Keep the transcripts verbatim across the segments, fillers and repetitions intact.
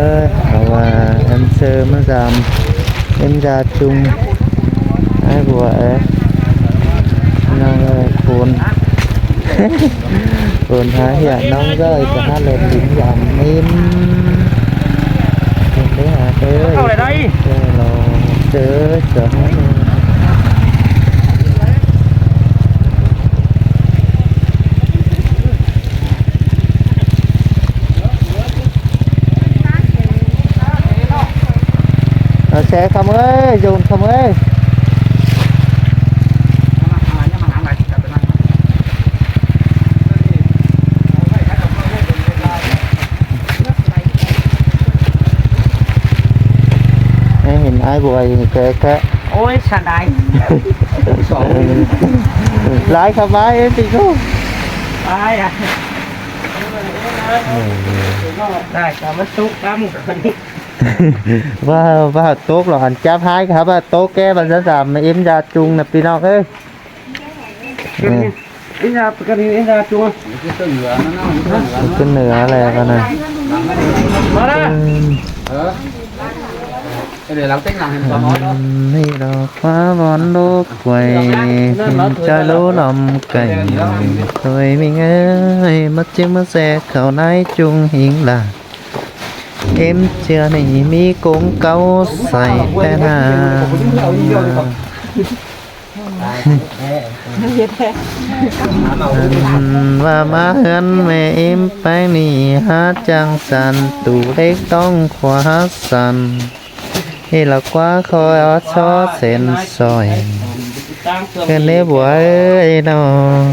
Ơi, au ꞌva em ꞌsớ ꞌmá dăm ꞌếm da chung. Ai bua ơi. ꞌNọng ơi, khôn. Khôn hả, hiạ ꞌnọng ơi, ꞌchọ hả lên đin dăm ꞌếm. Khôn đé hả, ơi. Khâu lại đây. Chớ lo, chớ, chớ hả. Ờ, xe không ơi, dồn không ơi. Ê, hên ai bua ai kẻ kẻ. Ôi, sao đáy. Lái khắp bái em thì không. Ai à. Đáy, sao mà sụp lắm. ꞌVa, ꞌva tốc lo hẳn chắp hai khắp ꞌva tốc ké ꞌva dăm dăm ꞌếm da chung ꞌnạ ꞌpi ꞌnọng ơi. Ê. Ê, nhà, cái này, ê, nhà chùa. Cái nửa này con này. Nó đó. Ê, để làm tính làm hình con nói đó. Ư, ꞌnị lo ꞌkhua von lốp quay, ꞌchoi lú lom cảy. Thôi ꞌmí ơi, ꞌmá ꞌchư ꞌmá ꞌsé khảu ꞌnái chung hính lả. ꞌếm ꞌchưa ꞌnị ꞌmí cống cáu sảy ꞌtẹ nả. Ăn ꞌva ꞌmá ꞌhướn ꞌmẹ ꞌếm ꞌpéng ꞌnị hák chang săn, tủ đéc ꞌtóng khua hák săn. ꞌNị lo ꞌquá khói ók só sên sỏi. ꞌKhớn ꞌnị bua ơi ꞌnọ.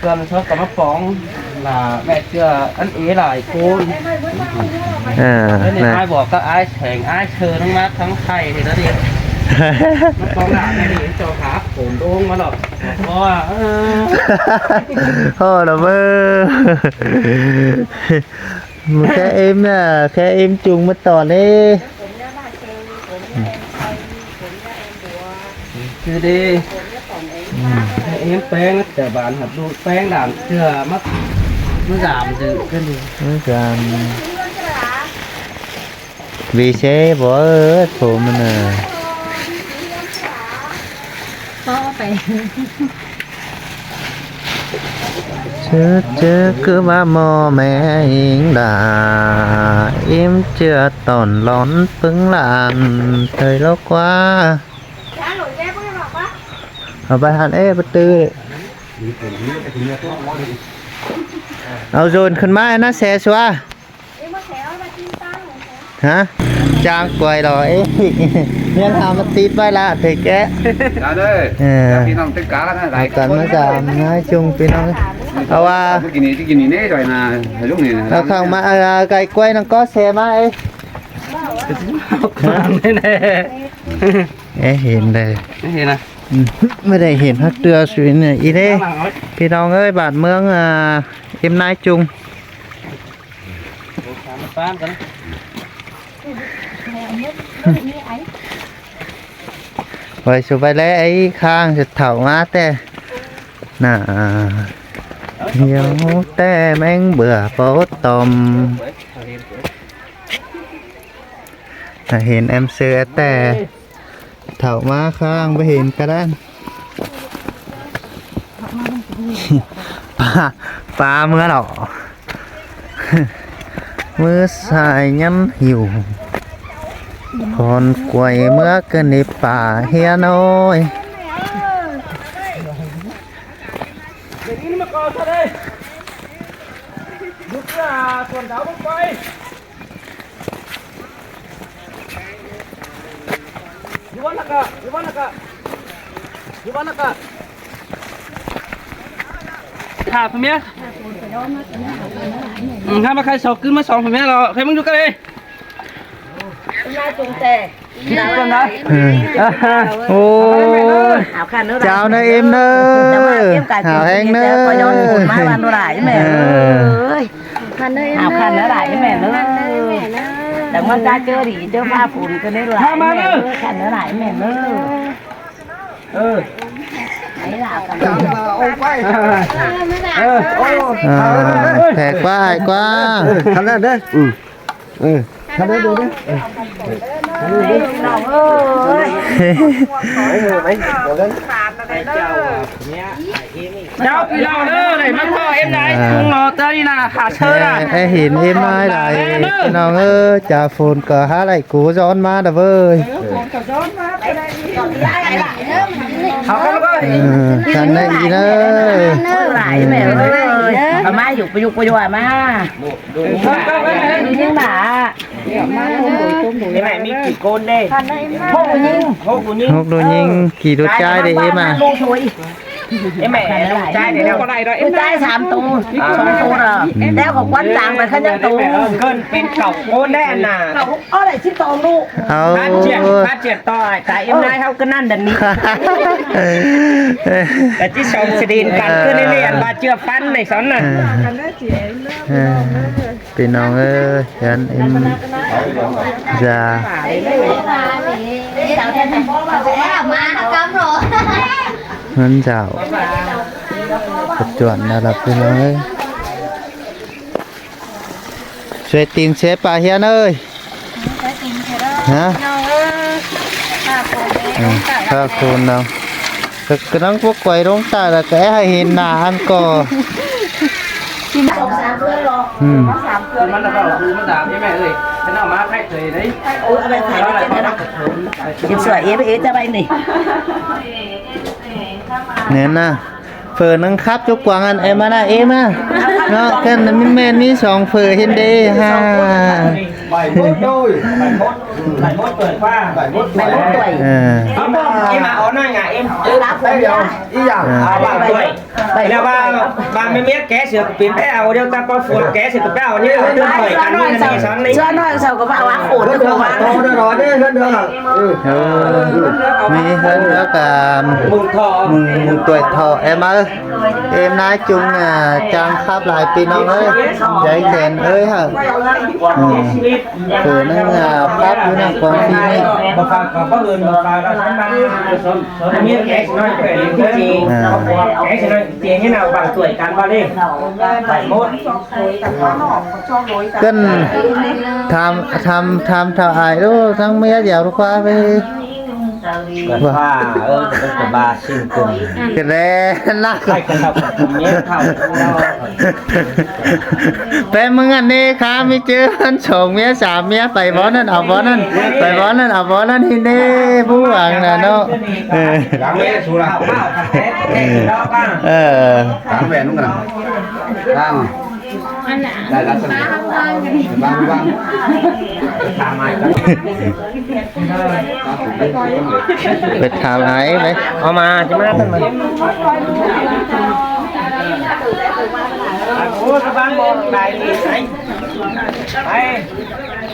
Tuần sau có mà phóng là mẹ chưa ăn ý lại cô. À, thế nên nè. Ai bỏ các ai sẻng, ai sờ nước mắt thắng thầy thì nó đi. Nó có ngả này thì cho hả phổn đôn mà lọ. Có à, ừ. Thôi là bơ. Một cái em nè, cái em chung mất toàn đi. Chứ đi. Ư. Em ꞌpéng, chả bán hạt đu ꞌpéng làm chưa mất. Nó giảm dữ cái gì. Nó giảm. Vì thế bỏ ớt phô mình à. Có phải. Chứ, chứ cứ ba mô mẹ ing đà, im chưa tỏn lón pứng lạn, thời lố quá. Ở bài hàn ê, bất tư. Ở dồn khăn mái nó xe xóa. Hả? Chang quay lo ê. Nhân hàm mà tít vai lạ thì ké. Dạ đây. Ờ. Dạ, ꞌpi ꞌnọng tất cả nó lại. Cần nó ra nói chung ꞌpi ꞌnọng. Au à. Cái này, cái này nè rồi nè, lúc này nè. Ờ, không mà, ờ, cái quay nó có xe mà ê. Hả? Ê, hên đây. Hên à? Ừ. Mới đây hên hắc tưa suy nè. Ý đấy. ꞌPi ꞌnọng ơi, bản mương, à, im nái chung. Vậy su ꞌvạy ꞌlé ê khang ꞌchọ thảu ꞌmá ꞌtẹ. Nả, hiếu ꞌtẹ ꞌmếng bưở bố tôm. Nả, hên em sư ꞌtẹ. Thảu ꞌmá ꞌkháng báu hên cá đán. Pá, pá ꞌmứa lỏ. ꞌMứa sai ꞌnhắn hiu. Khon quay ꞌmứa ꞌcọ ꞌnị pả hiến ơi. Thả phả ꞌmía. Ừ, hả, ꞌmá khai sổ cứ ꞌmá sổ phả ꞌmía lo. Khai ꞌmướng dú cá đi. Ôi, chào nơi em nơi. Hảo em nơi. Hảo khăn nó lại mẹ nó. Đừng có cá chớ đi, chớ pha phủn cái đấy lại mẹ nó. Khăn nó lại mẹ nó. Ừ. Ờ, thế quá, hay quá. Ờ, khăn đó đấy. Ừ. Ừ, khăn đó được đấy. Khăn đó được đấy. Chào phi lòng đó, đảy ꞌmá ꞌcọ ꞌếm đái, ꞌmá ꞌcọ ꞌtớ đi nả, hả sơ nả. Ê, ê, hên ꞌếm ꞌmá đảy, phi lòng ơi, chả phôn ꞌcọ há đảy cú ꞌdọn ꞌmá đà ꞌvới. Ừ, khăn ꞌnị đi nả. Lai mẹ ơi. Áo ꞌmá dú ꞌpá dú ꞌpá dú ꞌmá. Dú ꞌnhính bả. Cái này mới kỉ côn đây. Hốc dú ꞌnhính. Hốc dú ꞌnhính. Hốc dú ꞌnhính, kỉ đu ꞌchái đảy ꞌếm à. Cái mẹ đu ꞌchái đảy đâu. Đu ꞌchái sam tô. Song tô ꞌnị. Đéo có ꞌquám chang pay khăn ꞌnhắng tô. Cơn pên cảu côn đấy nả. Cảu, ơ, đảy ꞌchí tô ꞌnụ. Phát triển, phát triển to, tại ꞌếm ꞌnái ꞌháu ꞌcọ ꞌnặn đần ꞌnị. Tại ꞌchí song sơ đin cắn cơn ꞌnị ăn ba ꞌchưa phắn đảy són nả. Phi lòng ơi, hên ꞌếm da. Hên dảo. Cặp chuẩn là, là phi lòng ơi. Xuê tin xuê pả hên ơi. Hả? Ừ, pha phôn đâu. Cái, cái ꞌnọng pú quay ꞌlống ta là cái hay hên nả ăn ꞌcọ. Ừ. Em sửa em, em cho bay này. Nên à, phở ꞌnưng khắp ꞌchọ quảng ăn em ăn à, em à. Nó, cái ꞌnưng ꞌmen ꞌmí song phở hên đê ha. Bảy mốt đôi, bảy mốt, bảy mốt tuổi qua. Bảy mốt tuổi. Bảy mốt tuổi. Ờ. Em mà, em mà ở nơi nhà em. Em đáp đấy rồi. Ý rằng. Ờ. À, bảy tuổi. Bảy mốt tuổi. Là ba, ba mươi mét ké sửa của pin bé ao, đeo ta có phù hợp ké sửa của bé ao, như là tương khởi cắn như là gì sáng nay. Chưa nói sao có bảo ác khổ được không ạ? Thôi, thôi, thôi, thôi, thôi, thôi. Ừ. Ờ. Mí hơn nữa cả mừng thọ, mừng, mừng tuổi thọ em ơi. Em nói chung là chang khắp lai phi lòng ơi. Giấy khen ơi hả? Ừ. Phở ꞌnưng, à, khắp dú ꞌnặn quảng phi ꞌnị. Bà Phạm có bác ơn, bà Phạm là sáng mai. Anh biết cái nói về cái gì? À. Cái gì nói tiền như nào bằng tuổi cán ba đi. Bảy mốt. Cân tham, tham, tham thảo ai đó, tháng mấy giờ qua về. Vâng. Ba, ơ, cái ba xin cùng. Cái đấy, lắc. Hai cái học cũng nhớ thảo. Pé ꞌmứng ăn ꞌnị khá ꞌmí ꞌchớ ăn song ꞌmía sam ꞌmía pay bó ꞌnặn au bó ꞌnặn, pay bó ꞌnặn au bó ꞌnặn hên đê bú vang nả ꞌnọ. Ơ. Dáng đấy xuống nào. Ơ. Dáng về lúc nào. Dáng. Đây là sân. Vâng, vâng. Phải tham ai đấy. Ờ mà, chứ má tên mà. Ủa, cái bán bộ này thì anh. Ê,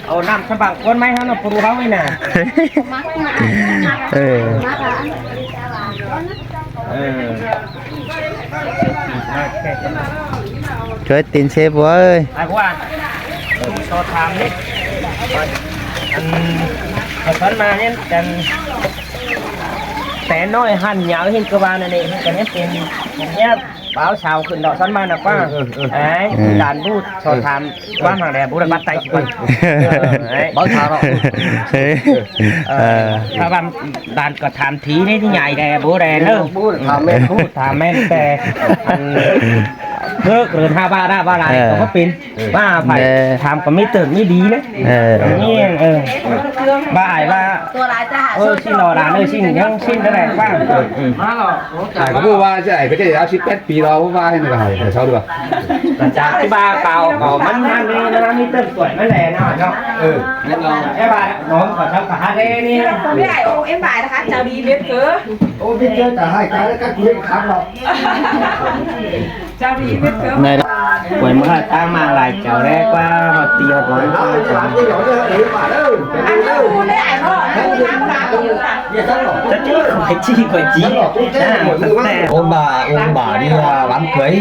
ồ, năm sao bằng con máy hả, nó phù hợp với nè. Ừ. Ừ. Chuối tin sếp ơi. Ai qua. Cho tham đi. Ăn, ăn phấn mà nhé, ăn. Té nói hẳn nháo hin cơ quan này, hin cái nét tiền, nét báo sao khuyến đỏ sẵn mà nó qua. Ừ, ừ, ừ. Đấy, ừ. Đàn bút, cho tham, quan hàng đẹp, bố đang bắt tay. Ừ. Đấy. Báo sao đó. Thế. Ờ, à. Tham đàn có tham thí đấy, thì nhảy đẹp, bố đẹp nữa. Bố tham men, bố tham men, té. Ăn, bố, rồi tha ba đa, ba đa, ờ. Có pin. Ba phải tham có mít tưởng mít đi đấy. Ờ. Mít, ờ. Ba ai ba. Ơ, xin lò đàn ơi, xin nhá, xin cái này ba. Ai có mua ba chứ, ai có thể áo xin pet pí đó, ba hay là phải sao được. Là chả cái ba cào, cào mắn mắn đi, nó mít tưởng tuổi mắn đẻ nào nhá. Ừ, nên là. Cái ba, nó có sao cả hai đây đi. Không biết ai ôm em bài là hát chào đi biết cứ. Ô, biết chơi cả hai cái, các quý vị khác đâu. Này, quay mới hai tháng mang lại chào đấy qua, họ tiêu có. Chắc chứ không phải chi, phải chi. À, ôm bà, ôm bà đi, à, đám cưới.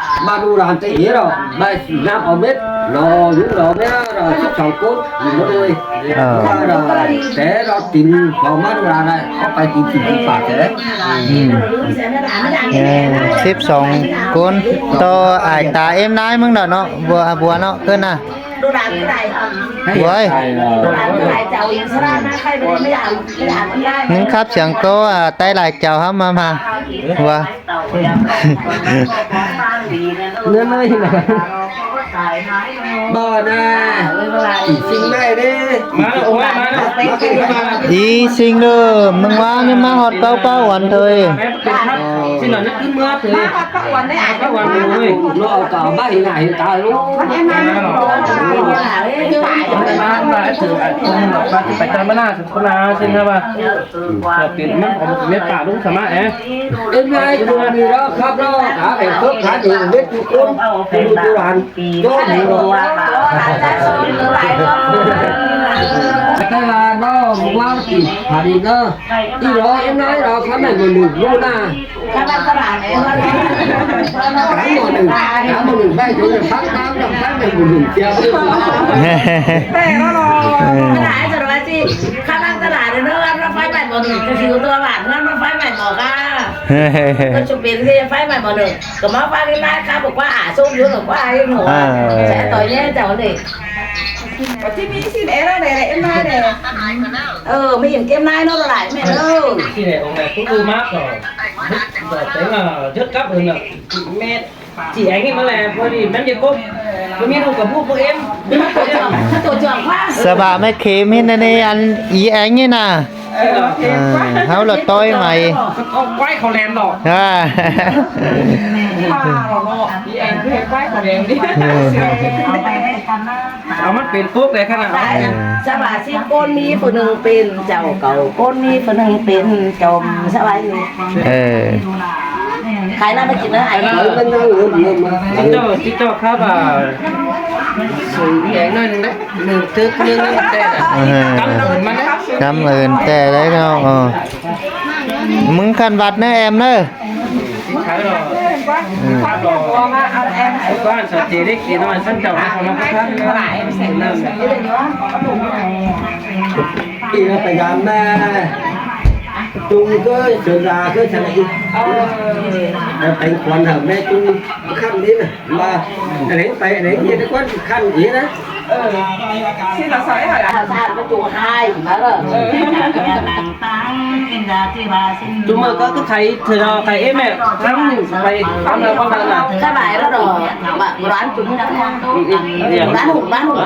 ꞌmá đu đan té ế ꞌlẹo, ꞌmá ꞌnăm au mết, lo dú lo mết ꞌlẹo síp song ꞌcốn, ꞌmá đuôi. Ờ. ꞌMá ꞌlẹo té ꞌlẹo tin, lo ꞌmá đu đan ꞌlẹo, ók pay tin tin tin pả té. Ừ. Ờ, síp song ꞌcốn, ꞌto ải ta ꞌếm ꞌnái ꞌmứng đa ꞌnớ, bua bua ꞌnớ, ꞌcứn ꞌna. Uối. ꞌNính khắp siêng ꞌcọ, à, tai lai chảu hảư ꞌmá ꞌmá. Uối. ꞌNớ ꞌnới ꞌnớ. ꞌBơ ꞌnớ. Ih ꞌsịn ꞌnị đé. Ih ꞌsịn đơ, ꞌmứng ꞌva ꞌnị ꞌmá ꞌhọt ꞌcáu ꞌpá uôn thôi. Ên ꞌnái ꞌcọ đi đó khắp đó, cả ẻn khớp khá đi, ꞌmết ꞌchu ꞌcốn, ꞌchu ꞌchu đàn, chó đi đó. Cái là nó ꞌmá ꞌnị, thả đi đó. Đi đó, ên ꞌnái đó, khắp này một nụ, ꞌlú na. Cả một nụ, cả một nụ, bay, chúng ta phát tám, phát này một nụ, chia. Khắp đang ta đà nó, nó phải bay một nụ, cái gì của tôi bạn, nó, nó phải bay một ca. Nó chụp biển kia phải bay một nụ. Cái máu phải cái nái khắp một ꞌquá ả, xung dưỡng một ꞌquá ả, ꞌnụ. À. Sẽ tôi nhé, chào đi. Có chứ, mi xin é đó này, em nái này. Ờ, mi ỉm kem nái nó lại mẹ ơi. Xin này, ông này cũng ư mát rồi. Rồi, tính là rất cấp hơn rồi. Mẹ. Chị anh ấy mới là, thôi thì bắn cái cốc. Tôi biết không, có bút của em. Tổ trưởng khoa. Sa ꞌva ꞌmá khêm ꞌhịt ꞌnị ăn ꞌí eng ꞌnị ꞌnạ. Ờ, ꞌháu lỏ ꞌtoi mảy. Có quái khổ lèn đó. À. Khoa rồi đó. ꞋÍ eng quái khổ lèn đi. Ờ. Au ꞌmắn pên cốc đảy khả năng. Sa ꞌva ꞌsịn ꞌcốn ꞌmí phủ ꞌnưng pên chảu cảu, ꞌcốn ꞌmí phủ ꞌnưng pên chảu, sa ꞌva ꞌnị. Ờ. Khai ꞌnặn ꞌmá kin ꞌnớ, ai ꞌnớ. Chảu, chảu khắp, à, sung ꞌí eng ꞌnọi ꞌnưng đé. ꞌNưng tứk ꞌnưng đé. Ờ. Căm ơn ꞌmắn đé. Căm ơn té đé ꞌnọ. Ờ. ꞌMứng khăn vặt ꞌnớ em ꞌnớ. Kin nó pay dăm ꞌmá. Chúng cứ sớm ra cứ thằng ấy. Nó thành quán hở mẹ chúng khăn đi nè. Mà anh ấy phải, anh ấy kia nó quán khăn gì đó. Ờ. Xin nó soi hỏi. Sa ꞌva ꞌmá ꞌchu hai ꞌmá ꞌlớ. Ờ. Chúng mà có cái khay, thời đó khay ế mẹ, khăn phải, khăn là con khăn là. Sa ꞌva đó đó, ꞌmá, quán chúng. Quán hùng, quán hùng.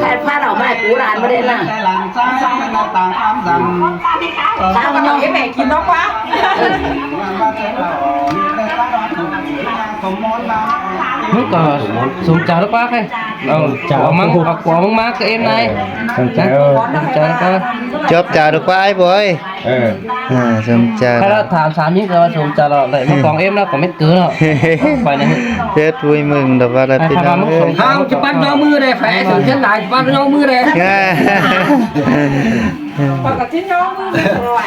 Khai phát ở ꞌmá, quán ꞌmá đé ꞌnạ. Sao mà ꞌnhó ế mẹ kin nó ꞌquá. ꞌMứng ꞌcọ sum chaư ꞌlụk ꞌquá khay. Ờ, chaư ꞌmá, ꞌquá ꞌmá ꞌcọ ên ꞌnái. Sum chaư. Sum chaư ꞌlụk ꞌquá. Chóp chaư ꞌlụk ꞌquá ải bói. Ờ. À, sum chaư. Khai ꞌlạ tham sam ꞌnhính ꞌcọ sum chaư ꞌlọ. Đảy ꞌmá cỏng ên ꞌnạ, cỏng mết cứ ꞌnọ. Khỏi ꞌnị. Rất vui mừng được vào đây. Khai ꞌphạ ꞌmá ꞌmá sum chaư. Hao, ꞌchu ꞌpắn ꞌnhó ꞌmứ đé, phải sum chaư đảy, ꞌchu ꞌpắn ꞌnhó ꞌmứ đé.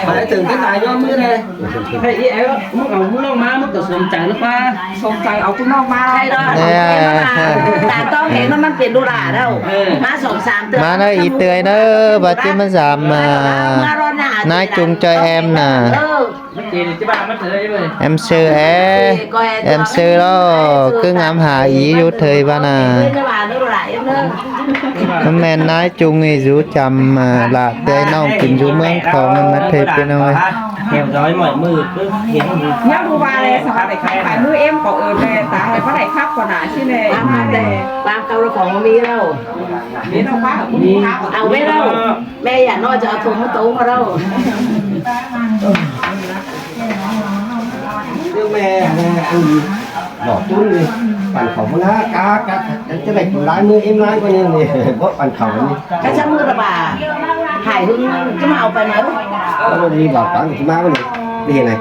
Phải sum chaư đảy ꞌnhó ꞌmứ đé. Khai ꞌí eo, ꞌmứng au ꞌmứng ꞌnọng ꞌmá, ꞌmứng ꞌcọ sum chaư ꞌlụk ꞌquá. Sum chaư au ꞌcốn ꞌnọng ꞌmá. Khai đó. Nè. Tả ꞌtóng hên nó ꞌmắn pên đô la đó. Ờ. ꞌMá sum sam tưa. ꞌMá ꞌnớ ꞌí tươi ꞌnớ, ꞌva ꞌchí ꞌmá sam, à, ꞌmá ꞌlón ꞌnạ. Nái Trung ꞌchoi em ꞌnạ. Ờ. Em sư é. Em sư ꞌló, ꞌcứ ngắm hả ꞌí dú thời ꞌva ꞌnạ. ꞌMắn ꞌmen nái Trung ꞌnị dú chăm, à, lạ té ꞌnọng kin dú ꞌmướng khong ꞌmắn ꞌmá thê pên ꞌnọi. Theo dõi mọi mưa cứ hiến. Nhớ đu ba lê, sao lại khắp phải mưa em có ở về, ta hay có lại khắp còn nạ xin lê. Bang, bang, bang câu nó còn có mi đâu. Mi đâu khắp, mi khắp. Au, mi đâu. Mẹ dả ꞌnọi ꞌchọ thùng ꞌmá tố ꞌmá đâu. Mẹ, mẹ ăn lỏ tún đi. Păn khảu ꞌmá ná, cá, cá, cá, chứ này cũng lái mưa em lái coi nên bớt păn khảu đi. Cái sắp mưa là bà Hải Hưng chứ mà au pay máu. Ờ, đi bảo quán của chị Mão này. Đi này.